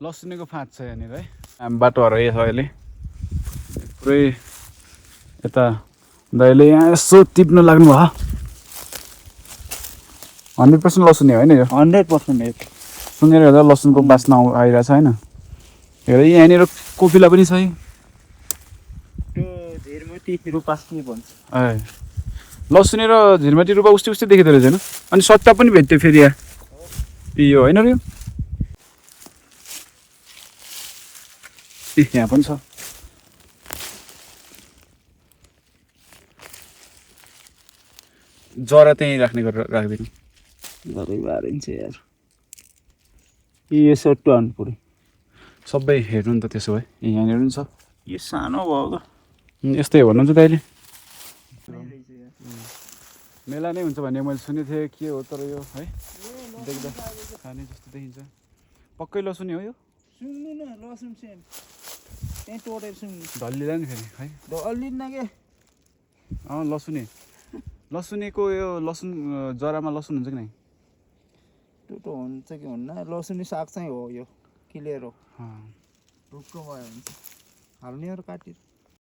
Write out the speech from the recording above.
लसुनेको फाँट छ यहाँनिर है हामी बाटो हराइएको छ अहिले पुरै यता दाइले यहाँ यसो टिप्न लाग्नु भयो 100% लसुने होइन यो 100% सुँगेर हेर्दा लसुनको बास्ना आइरहेको छ होइन हेर यहाँनिर कोपिला पनि छ है त्यो झिरमती रुपास्नी भन्छ ए लसुने र झिरमती रुपा उस्तै उस्तै देखिँदो रहेछ होइन अनि सट्टा पनि भेट्थ्यो फेरि यो होइन र यो यहाँ पनि छ जरा त्यहीँ राख्ने गरेर राखिदिनु घरै बारिन्छ यार यो सट्टु हान्नु पऱ्यो सबै हेर्नु नि त त्यसो भए यहाँनिर पनि छ यो सानो भयो यस्तै भन्नुहुन्छ त अहिले मेला नै हुन्छ भन्ने मैले सुनेको थिएँ के हो तर यो है देख्दा खाने जस्तो देखिन्छ पक्कै लसुने हो यो सुँग्नु न लसुन सेन त्यहीँ टोटेर सुँग्नु ढल्लिँदा नि फेरि है अलिन्न के लसुने लसुनेको यो लसुन जरामा लसुन हुन्छ कि नै टुटो हुन्छ कि हुन्न लसुने साग चाहिँ हो यो क्लियर हो रुखको भयो भने हाल्नेहरू काटी